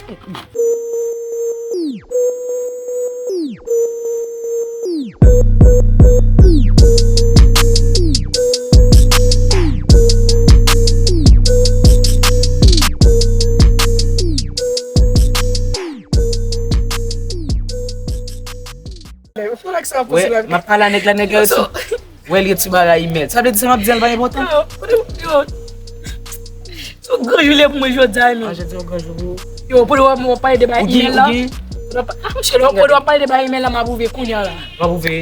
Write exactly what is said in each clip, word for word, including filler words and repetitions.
Wè, m ap pale a nèg la, nèg la rete. Wè, li rete sou bagay imèl. Sa vle di sa m ap di a l pa enpòtan? Yo, yo, yo. Se yon gran jounen pou mwen jodi a, men. Ah, jodi a yon gran jou pou ou. Yo, pou w ap pale de bagay imèl la. Ah, monchè, lè w ap pale de bagay imèl la, m ap ouvè kounye a la. W ap ouvè?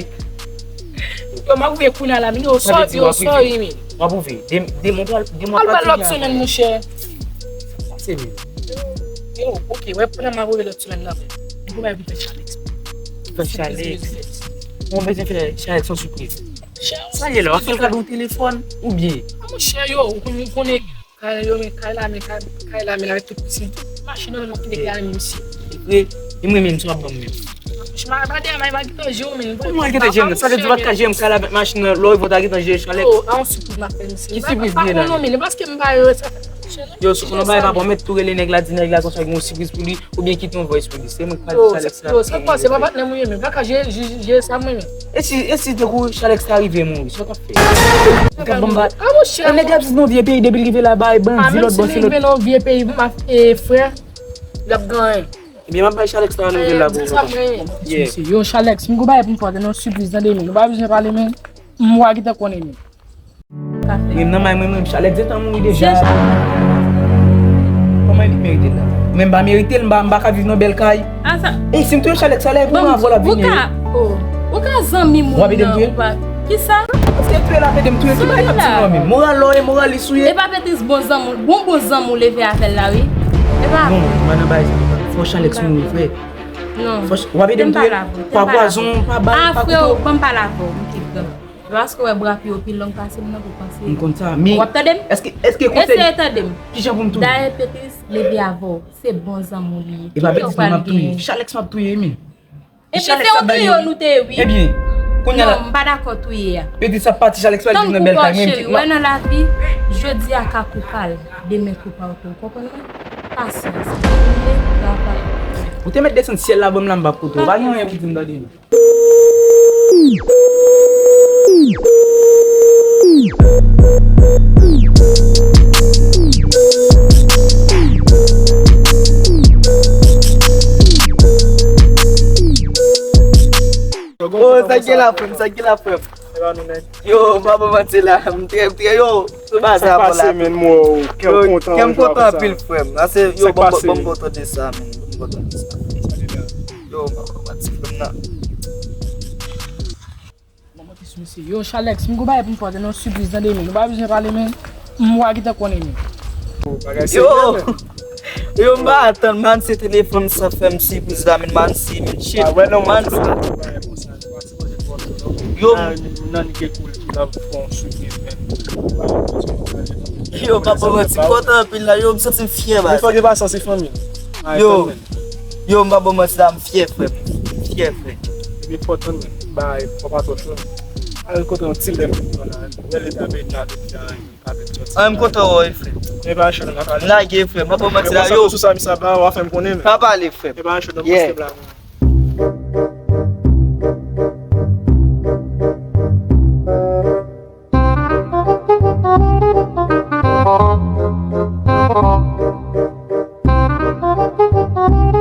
Yo, m ap ouvè kounye a la, men yo, sorry, men. W ap ouvè? Demen, demen, demen. Al ba lòt semèn, monchè. Sa se vre. Yo, ok, wè, pandan m ap ouvè lòt semèn nan, men. Pou bay pou fè Chalex. Fè Chalex. Mwen bezwen fè Chalex yon sipriz. Sa ye la, w ap fè l kado yon telefòn, oubyen? Ah, monchè, yo, ou konnen, ou konnen kay yo, men kay la, men kay, kay la, men avèk tout pisin, tout machin nan, men kite gade menm si. Vre, e mwen menm, sa w ap ban m menm? Monchè, m a gade a, m a gentan jere w, men. Kòman gentan jere m? Sa vle di w pa t ka jere m kay la avèk machin nan, lè w rive w ta gentan jere Chalex? Oh, a yon sipriz m ap fè misye. Ki sipriz li ye la? Pa konnen non, men, paske m pa yo sa. Yo, si w konnen bagay pa bon, mèt tou rele nèg la, di nèg la konsa gen yon sipriz pou li. Oubyen kite yon voice pou li. Se mwen k pral di Chalex la. Yo, sa k pase, pa patnè m ye, men. M pa ka jere, jere, jere sa mwen, men. E si, e si tankou Chalex ta rive mouri, sa w t ap fè? Ou t ap ban m ba. Ah, monchè. E nèg la ap viv nan vye peyi, depi l rive la, bay bandi lòt bò, se lòt. Li rive nan vye peyi, m ap, e, frè, l ap gen anyen. Ebyen, m ap bay Chalex la nouvèl la pou ou, papa. Yeah. Yo, Chalex, m gon bagay pou m fè w, nan sipriz, tande, men. Nou pa bezwen pale, men. M wa gentan konnen, men. Mwen nan may mwen, mwen, Chalex gentan mouri deja. Kòman li merite l la? Mwen m pa merite l, m pa, m pa ka viv nan bèl kay. E si m touye Chalex, sa lè pou mwen avè w l ap vini. Ou ka, oh, ou ka zanmi moun nan, ou pa. Kisa? Paske touye l ap ede m touye tout moun k ap di non, men. Moral lò e moralis ou ye. E pa Petris bon zanmi w, bon, bon zanmi w leve avè l la, wi. E pa. Non, m pa nan bagay sa. Fò Chalex mouri, frè. Non. Fò w ap ede m touye l. Pa pwazon, pa bal, pa kouto. Ah, frè, ban m pale avè w, m kite. Paske w wè bra pi yo pi long pase m nan pou panse. M konn sa, men. W ap tande m? Èske, èske kote l? Eseye tande m. Kijan pou m touye? Dayè Petris leve avè w. Se bon zanmi w li ye. E pa Petris non m ap touye. Chalex m ap touye, men. Epi se yon triyo nou te ye, wi. Ebyen, kounye a la. Non, m pa dakò touye a. Petris ap pati, Chalex pral viv nan bèl kay, men m di. Tankou kò cheri, w wè nan lavi, jodi a ka kou pa l, demen kou pa w tou. Ou konprann mwen? Pasyans. Travay. Ou te mèt desann syèl la ban m la, m p ap koute w. Pa gen anyen pou di m, tande. Oh, sa ki la, frè m, sa ki la, frè m. Yo, m pa ba w manti la, m trè, m trè, yo, sou baza a la. Sa k pase, men, m wè w, kè w kontan, kè m kontan anpil, frè m. Ase, yo, ban m, ban m kontan de sa, men, ban m kontan de sa. Yo, m pa ba w manti, frè m nan. Manman pis mesye. Yo, Chalex, m gon bagay pou m fè w, se yon sipriz, tande, men. Nou pa bezwen pale, men. M wa gentan konnen, men. Yo! Yo, m pa atann, man, se telefòn sa fè m sipriz la, men, man, si, men, shit. Man, yo, yo, pa ba w manti, m kontan anpil la, yo, m santi m fyè, baz. Fò gen pasyans, se fanmi. Yo, yo, m pa ba w manti la, m fyè, frè m. M fyè, frè. Epi fò tann, bay, fò pa twò cho. Al kote yon ti lè m la, wè leta peyi n nan, depi jan An, m kontan wè w, frè. M lage, frè. M pa ba w manti la, yo. Sou sa, misye ap ba w, w a fè m konnen, men. Pa pale, frè. M pa anchot nan poste la.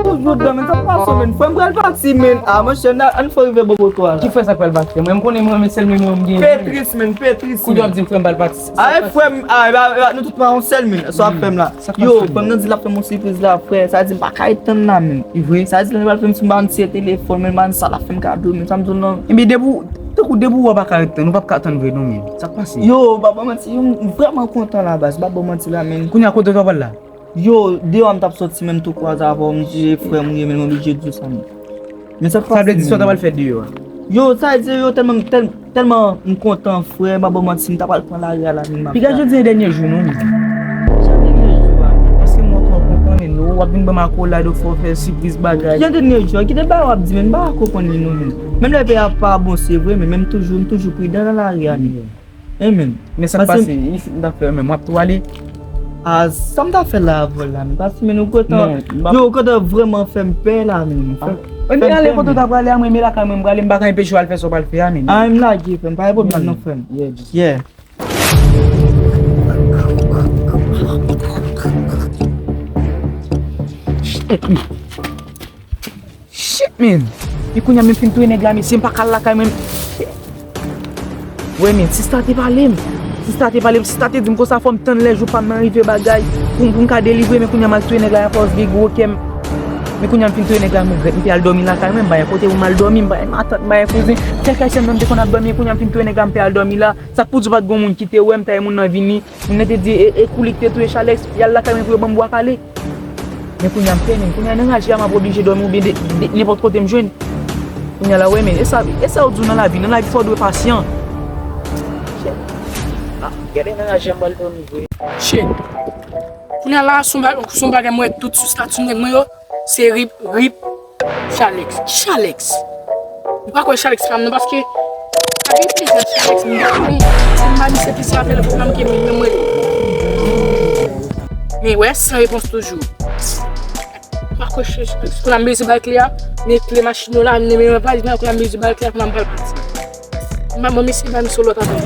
Toujou dan, men, sa pase, men. Frè m pral pati, men. A, monchè, ann fè rive bò kote w la. Ki frè sa pral pati? Mwen, m konnen mwen, men sèl nimewo m genyen. Petris, men, Petris. Kounye a w ap di m frè m pral pati. Ay, frè m, ay, ba, ba, nou tout pa yon sèl, men. Sa w ap fè m la. Yo, frè m nan di l ap fè m yon sipriz la, frè. Sa di m pa ka ret tann la, men. E vre? Sa di l pral fè m sou bann ti telefòn, men, bann sa l ap fè m kado, men. Sa m di w non. Ebyen, depi w, tankou depi w wè w pa ka ret tann, ou p ap ka tann vre, non, men. Sa k pase? Yo, pa ba w manti, yo, m vrèman kontan la, baz. Pa ba w manti la, men. Kounye a kote w pral la? Yo, deyò a m t ap sòti menm tou kwaze avè w, m di frè m ou ye, men m oblije di w sa menm. Men sa k pase menm? Sa vle di sa w ta pral fè deyò a? Yo, sa vle di yo tèlman, tèl-, tèlman m kontan, frè, m pa ba w manti, m ta pral pran lari a la menm. Piga jodi a dènye jou nou menm. Jan dènye jou a menm. Paske m wè w twò kontan menm, w ap vin ban m akolad, w fè w fè sipriz bagay. Jan dènye jou a, kite bagay w ap di menm, m pa ka konprann li non menm. Menm lè peyi a pa bon, se vre, men menm toujou, m toujou pridan nan lari a menm. Amen. Men sa k pase, isit m t ap fè menm, w ap tou ale? Ah, sa m ta fè la avè w la, men, paske, men, ou kontan, Non, m pa- yo, ou kontan vrèman fè m pè la, men. Fè, Ebyen, fè m ale pè, kote w men. ta prale a, mwen, men lakay mwen, m prale, m pa ka enpeche w al fè sa w pral fè a, men. Ah, m lage, frè m, pa gen pwoblèm non, frè m. Yeah, just- Yeah. Shit, man. Shit, man. E kounye a, men, m fin touye nèg la, mesye, m pa ka al lakay mwen. Shit. Wè, men, sista te pale m. Sista te pale m. Sista te di m konsa fò m tann lè jou pa m nan rive bagay pou, pou m ka delivre, men kounye a m al touye nèg la, afòs gen gwo kè m. Men kounye a m fin touye nèg la, m regrèt, m te al dòmi lakay mwen, m pa gen kote pou m al dòmi, m pa gen matant, m pa gen kouzen. Kèk ayisyen m nan m te konn ap dòmi, men kounye a m fin touye nèg la, m te al dòmi la. Sa k pou di w pa t gen moun ki te wè m, ta gen moun nan vini. Moun nan te di, e, e Kouli ki te touye Chalex, y al lakay mwen pou yo ban m bwa kale. Men kounye a m pè, men kounye a nan raje a m ap oblije dòmi oubyen de, de, nenpòt kote m jwenn. Kounye a la, wè, men, e sa, e sa yo di w nan lavi, nan lavi fò w dwe pasyan. Shit. Ah, gade nan raje a m pral dòmi vre. Shit. Kounye a la, se yon ba-, se yon bagay mwen wè tout sou stati nèg mwen yo, se rip, rip, Chalex. Chalex. M pa kwè Chalex pa m nan paske sa gen plizyè Chalex m pa konnen. Se m pa misye ki se apèl pou nan ke mwen mwen. Men wè, san repons toujou. M pa kwè Chalex. Kounye a m bezwen bay kle a, men kle machin yo la, men mwen pa di kounye a m bezwen bay kle a, kounye a m pral pati. M pa bon, mesye, ba m sou lòt apèl.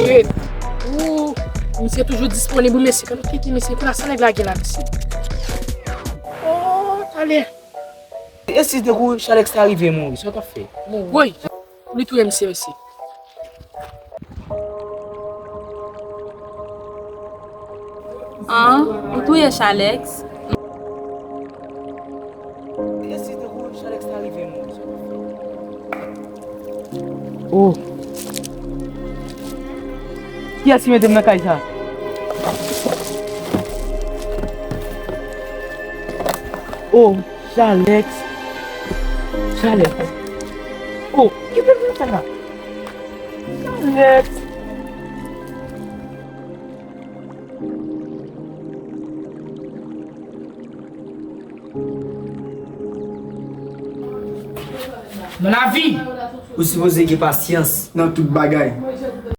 Shit. Ooh, misye toujou disponib, mesye. Kan nou kite misye, kounye a sa nèg la gen la, mesye. Oh, ale. E si te kou Chalex ta rive mouri, sa w t ap fè? Woy, li touye misye, mesye. An, ou touye Chalex? E si te kou Chalex ta rive mouri, sa w t ap fè? Oh. Kiyès ki mete m nan kay sa? Oh, Chalex. Chalex. Oh, ki te vin fè la? Chalex. Nan lavi, ou sipoze gen pasyans nan tout bagay.